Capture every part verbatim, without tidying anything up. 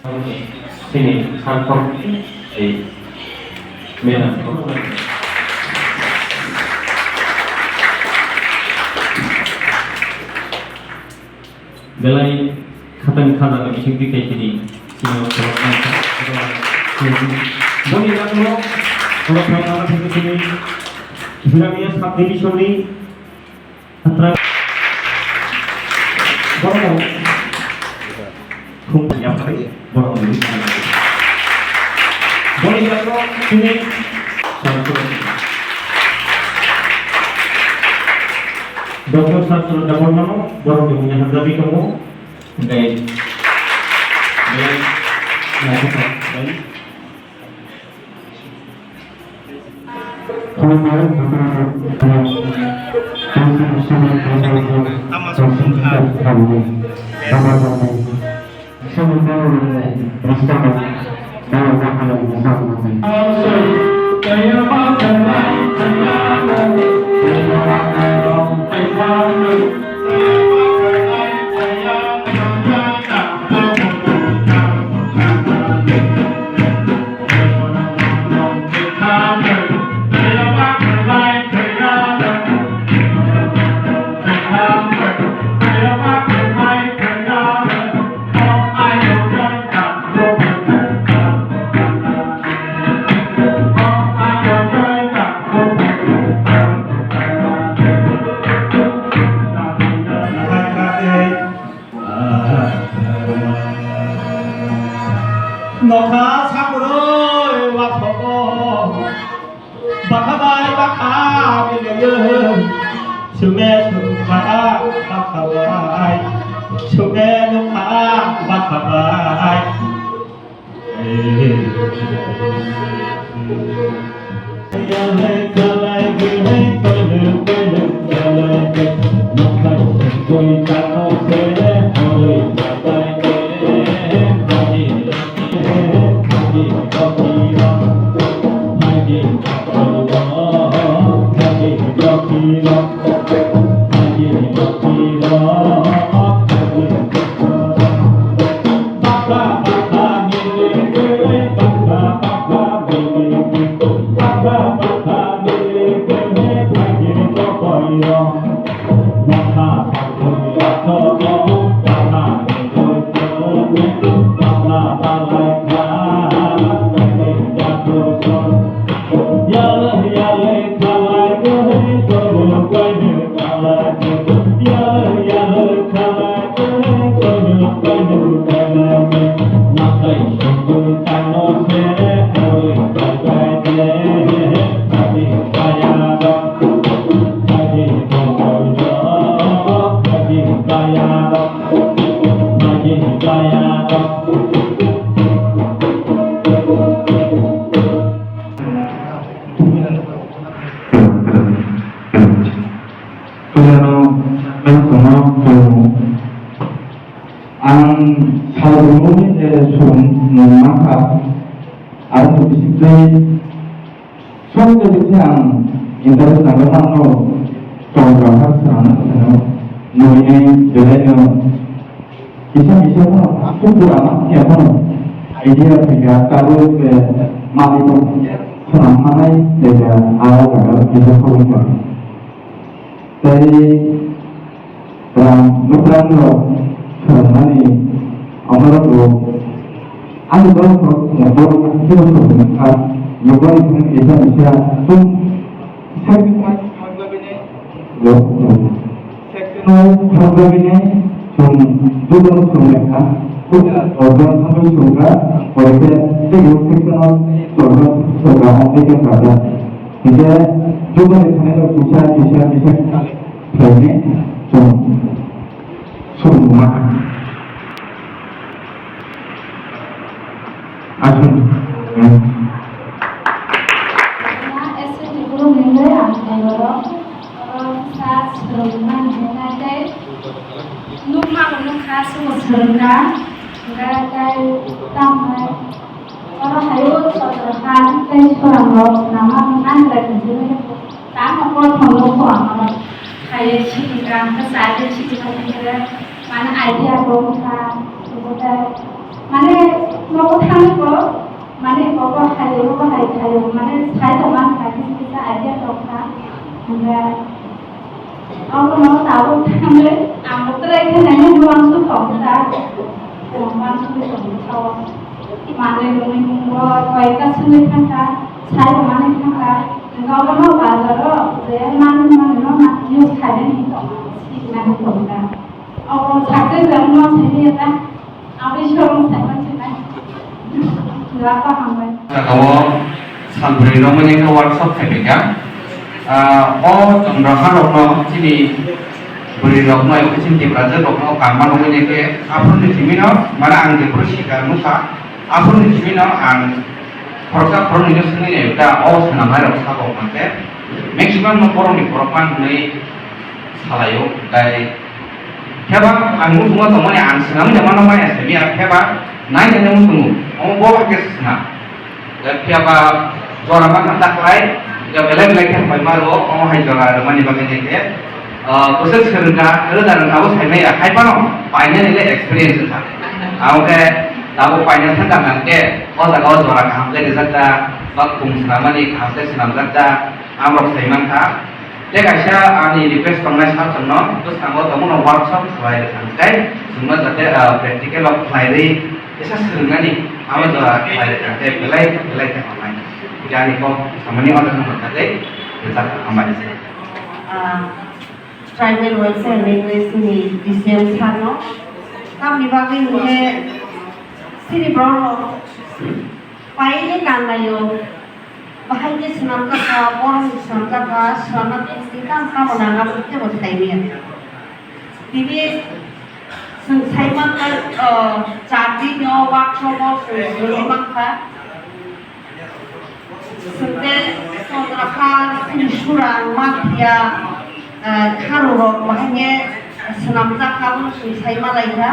Chini Sangkhor, ei, madam. Belai khatang khajak ni bisingtwi tei chini, chini o khorok nang kha. Boni yagulo, khorok nang kha chini, Jirania sub division ni, Borok khum ya phai, borok ni. Boni yagulo chini Doctor Sastra Debbarmano, borok ni mungya hamjagwi tongo. Tei, tei, Nokha sakuroi wasogo, bakha bai bakha bilayo, sume sukha bakha bai, sume nukha bakha bai. Ang salrwmani, eh, song nung mankha, aro bisingtwi song tei bising ang interest nangwi mano, tong rok ha swnamna kwthangno nugwi nai belaino kisa kisa phano aswk bwrang ya phano idea phaikha, tabuk, eh, malik rok swnam manai jaga aro jaga kisa khobwi kha. Tei rang nukrangrok swrwngmani amorogo ani borok rok, borok rok khe swrwngkha, nokbar thani kisa kisa chwng sectional thangwi chwng jotono swrwnglaikha, puila torjon thangwi swrwngkha, pore khe teibo sectional torjon swrwngkha, tei khe kajak. Hinkhe jotoni thani rok kisa kisa kisa khlainai chwng swrwngma. Aswk. Ese tiburu nengre ang tengoro, oro sa swrwngma hinna tei nukma bo nukha, subo swrwngkha, hingkhe tei tamhai. Oro haio sotro khan tei sorangrok nama wng ani bai tongthoknai tamo kothomno sorangrok khaio sidi kha hwnkhe chai tei sidi kha hwnkhe mane idea bo wngkha hwnkhe tei mane Nogo thangwi bo, mane, obo hai, obo hai khaio, mane, sai tongma kha, kisa kisa idea tongkha. Hwnba, obo nogo tabuk thangwi, ang bo try khe naina, bo ang song tongkha, tongma ang song tongkha. Manwi rwngwi mungbo koyekta swngwi thangkha, sai rwmani thangkha. Hwnba obono bazaro je manwi manwino ma use khainani tongma, siknani tongkha. Obo success wngma saimanya ta. Aboni sorong saiman sinai. Jora kaham bai. Jagao salbrwi romani khe workshop khaiphaikha. Ah, o chwng raha rokno chini bwrwi rokno eko chini Tiprajwk rokno kanma nugwi khe aphuruni thimino mane ang jephuru sikha nukha aphuruni thimino ang khoroksa khoroknwino swngwi naikha o swnamnai rok sabo hwnkhe maximum no borokni borok man hwnwi salaio tei Phiyaba ang muchungo tongmani ang swnamwi tongmano maya simi ya, phiyaba nai tongmani muchungo, omo bo hakhe se swnam. Phiyaba jora ma kha ta khlai, ya belai belai khe hambai ma rwo, omo hai jora rwmani bagwi nai khe, ah, bwswk swrwngkha, roda rwngkha abo sai maya, hai phano painani le experience wngkha. Abo khe tabuk paina thangkha nang khe, o jaga o jora kaham khe rijak ta, ba khum swnamani kaham khe swnamjak ta, amrok sai mankha. Tei kaisa ani request tongnai sir chwngno bwskango tongmano workshop khlai rwkha, tei chwngno jate, ah, practical o khlaiwi kisa swrwngnani amo jora khlai rwkha, tei belai belai khe hambai. Tei ani kok samani order no kha tei rwchap hambai. Ah, Tribal Welfare and Language ni D C M sir no. Tamni bagwi hinkhe chini borok rok paini kanlaio. Bahai khe swnamjak kha, borok ni swnamjak kha, swnamna tei tamo tamo nang abo tebo sai manya. Tini chwng sai mankha, o, char din o workshop o chwng swrwngwi mankha. Chwng tei Chandrakha, chini Surang, Mafia, eh, Kharurok bahai khe swnamjak kha, abono chwng sai malaikha.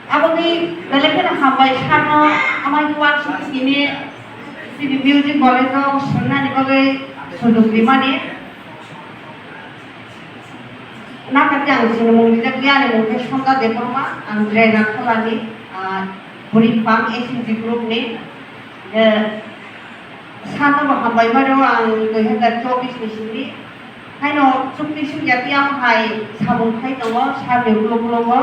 Aboni belai kheno hambai sano amai uansuk tini chini music college o swngnani bagwi sujok rimani. Nakha khe ang chini mung rijak ya, ani mung khe Sonja Debbarma, ang Drena Kholani, ah, Bwrwi Phang S H G group ni. Eh, Sano bo hambai mano ang dui hazar chobbish ni simi. Haino chukti sukya tiyang hai samung khai tongo, sani ulo ulo bo,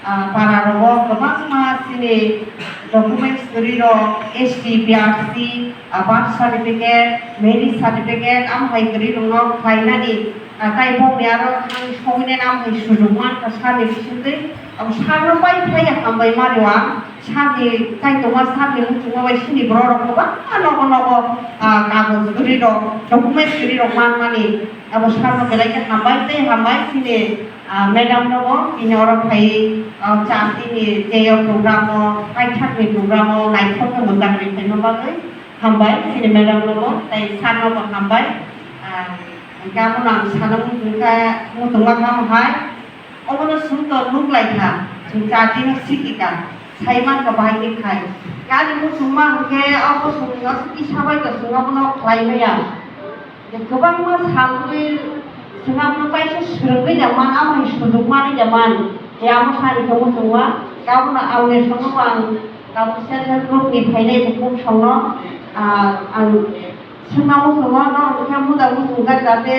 ah, para rogo kwbangma chini documents kwrwi rok, S T, P R C, ah, birth certificate, marriage certificate, am hai kwrwi rokno khlainani, ah, tai bokni aro thang sogwinani am hai sujuk mankha sani bisingtwi. Abo sano pai phai ya hambai mano ang. Sani kaitoma sani muchungo bai sini borok rok kwbangma nogo nogo, ah, kagoj kwrwi rok, document kwrwi rok manmani. Abo sano belai khe hambai tei hambai sini, ah, madam nogo tini oro phai, ah, chati ni tei o program o, paithak ni program o naithok khe mwchang ri phaima bagwi hambai sini madam nogo tei sir nogo hambai. Ah, hingkhe abono ang sana muchung kha, muchungma kha hai. Obono chwng to nuk lai kha, chwng char din o sikhi kha, sai man kha bahai khe khai. Ani muchungma hwnkhe obo chwng aswk kisa bai to chwng abono khlai maya. Je kwbangma sal twi chwng abono kaisa swrwngwi da man, amo hai sujuk manwi da man. Je amo sani khe muchungma, abono ang ni songno ang tabuk self help group ni phainai bukhuk songno, ah, ang Swngna muchungo, norok khe muda muchungjak, jate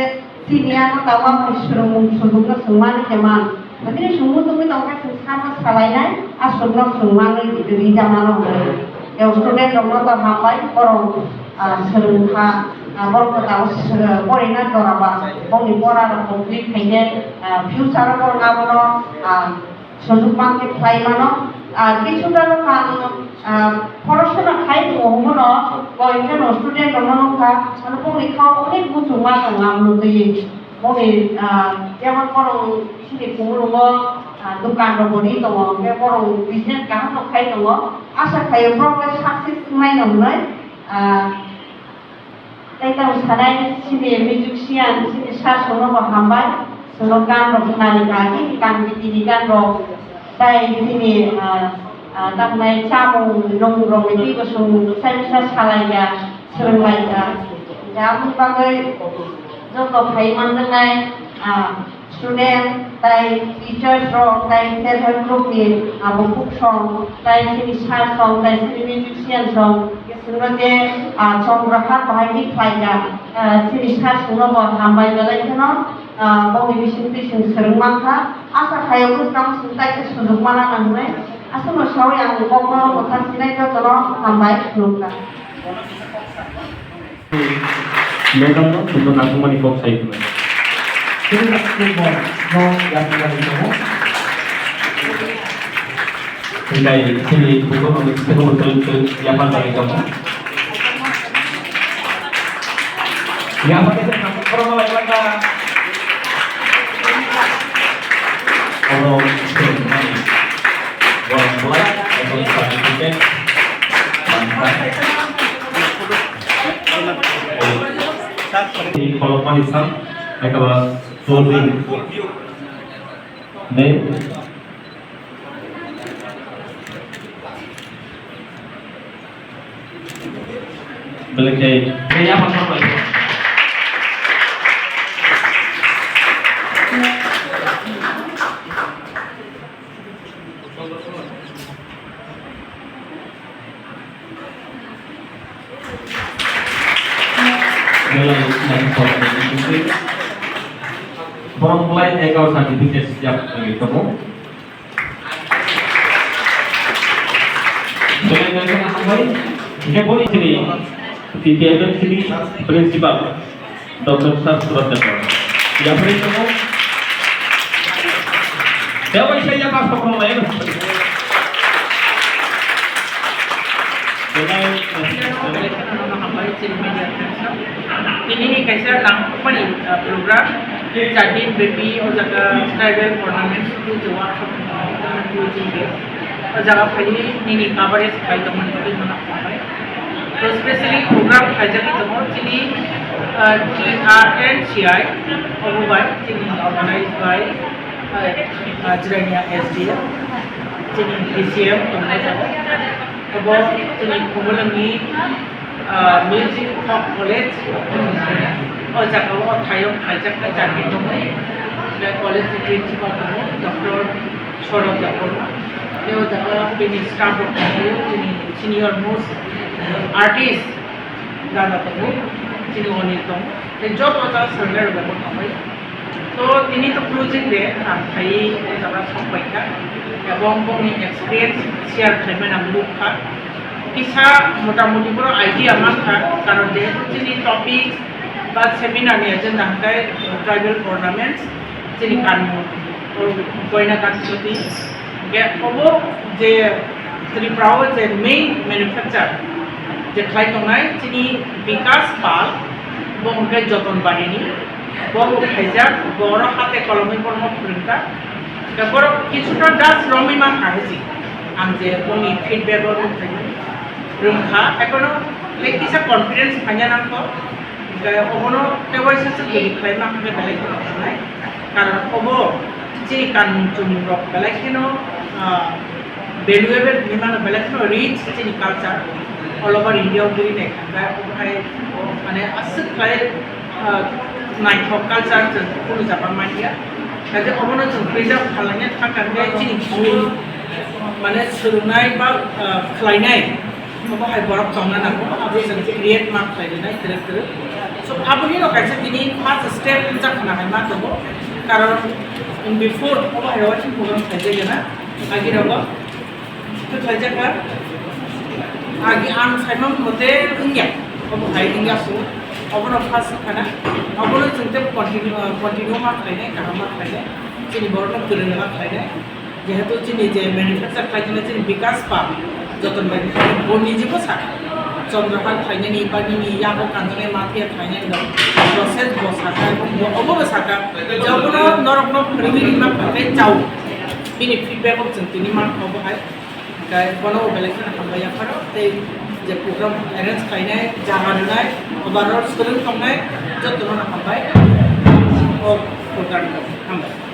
chini ano tabuk swrwngmung sujukno swngmani khe man. Bini swngmung tongwi tongkhe chwng sano salainai, a swkno swngmani rijak mano hwnwi. Student rokno to hambai, borok, ah, swrwngkha, ah, borokno tabuk swrwng, porina jora ba, bongni pora rok complete khaikhe, ah, future o borok abono, ah, Sujuk mankhe khlai mano. Ah, kisu jagao ang, ah, porosona khai tongo hwnmano, koi kheno student rokno nukha, ano bongni khao onek muchungma tongo ang nukgwi. Bongni, ah, jemon borok chini Phungrungo, ah, dukan rok bo ri tongo, hwnkhe borok business kaham rok khai tongo. Asa khaio borok le success wngnai no hwnwi, ah, Tei tamo sanai chini musician, chini sir songno bo hambai, chwngno gan rok khnani kha, chini kan biti ni gan rok, tei chini, ah, ah, tamni chamung nwng rok ni twi bo chwng sai sa salai ya, swrwng lai ya. Aboni bagwi joto phai manjaknai, ah, Student, tai teachers rok, tai self help group ni abo book song, tai sini sir song, tai sini musician song, sino je, ah, Chandrakant bahai ni khlai ya, ah, sini sir song no bo hambai belai kheno, ah, bo ni bising twi sing swrwng mankha. Asa khayo bwskango sini tai khe sujuk mana nangnai. Aswkno sawi ang kokno mwthang sinai jotono hambai khulumkha. Madam no, tongmani kok sai khulum. Tini tak tini bo no yapharwi tongo. Tini sini buku no tini buku tini yapharwi tongo. Yapharwi tongo. Oro borok bolai, ekdom certificate. Kolokmani sam, ekaba closing. Nei. Belai khe, ya, Borok belai ekor certificate yap tongo. Belai belai kheno hambai. Hingke bo chini T P M M C ni principal. Doctor Sir Surat Debbarma. Yapri tongo. Tei waisa yapha sokrong lai. Belai. Tini ni kaisa nangkukmani, uh, program, Jadin Baby, o jaga tribal ornaments, o jaga workshop, o jaga phai nini coverage khai tongmani bagwi mano hambai. So specially program khaijagwi tongo chini, uh, T R N C I, obo bai chini organized by, uh, uh, Jirania S D M, chini D C M tongmani jaga. Obo chini Khumulwngni, uh, Music Folk College, o jaga o thayok khaijak khe chakri tongmani. College ni principal tongo, Doctor Saurabh Debbarma. Tei o jaga bini staff rok tongo, chini senior most artist dada tongo, chini Anil tongo. Tei joto o jaga swrwngnairok bebak tongo. To tini to closing day, ang phaiwi o jaga sok paikha. Ebong bongni experience share khlaimani ang nukha. Kisa motamuti borok idea mankha, karon jehetu chini topic ba seminar ni agenda hwnkhe tribal ornaments, chini kanmung, o koina kanchoti. Hwnkhe obo je Tripura o je main manufacture je khlai tongnai chini Bikas Pal, bo hwnkhe Jotonbari ni, bo bo khaijak, bo oro hate kolomwi borokno phwrwngkha. Hwnkhe borok kisuta dust romwi mankha hinwi ang je boni feedback o rwngkha, rwngkha, ekhono le kisa confidence phaina nangkho. Hwnkhe obono tei waisa se twi khlai ma hwnkhe belai kheno thangnai. Karon obo chini kanmung chumung rok belai kheno, ah, valuable hinwi mano, belai kheno rich chini culture. All over India o guri nai kha, obo hai mane aswk khlai, ah, naithok culture chwng kunu jagao manya. Kaje obono chwng preserve khlaina thang kha khe chini bwrwi mane swrwngnai ba, ah, khlainai. Obo hai borok tongna nango, abo chwng create ma khlai rinai twrwk twrwk. So, aboni no kaisa tini first step wngkha khna hai ma tongo, karon before obo hai waising program khlai jagana, agi rogo khlai jaka, agi ang saimang mote wngya, obo hai wngya su, obono first khana, obono chwng tei continue, continue ma khlainai, kaham ma khlainai, chini borokno kwrwng ma khlainai. Jehetu chini je manufacture khlai tongnai chini Bikas Pal, Jotonbari, bo niji bo sakha, Chandrakant khlainani ba nini yago kanjaknai mafia khlainani rok process bo sakha, bo obo bo sakha, je obono norokno phwrwngwi ringma kha khe chao. Bini feedback o chwng tini mankha obo hai. Hwnkhe bono bo belai kheno hambai yapharo tei je program arrange khlainai, jaga rwnai, overall swrwng tongnai, jotono hambai. O program hambai.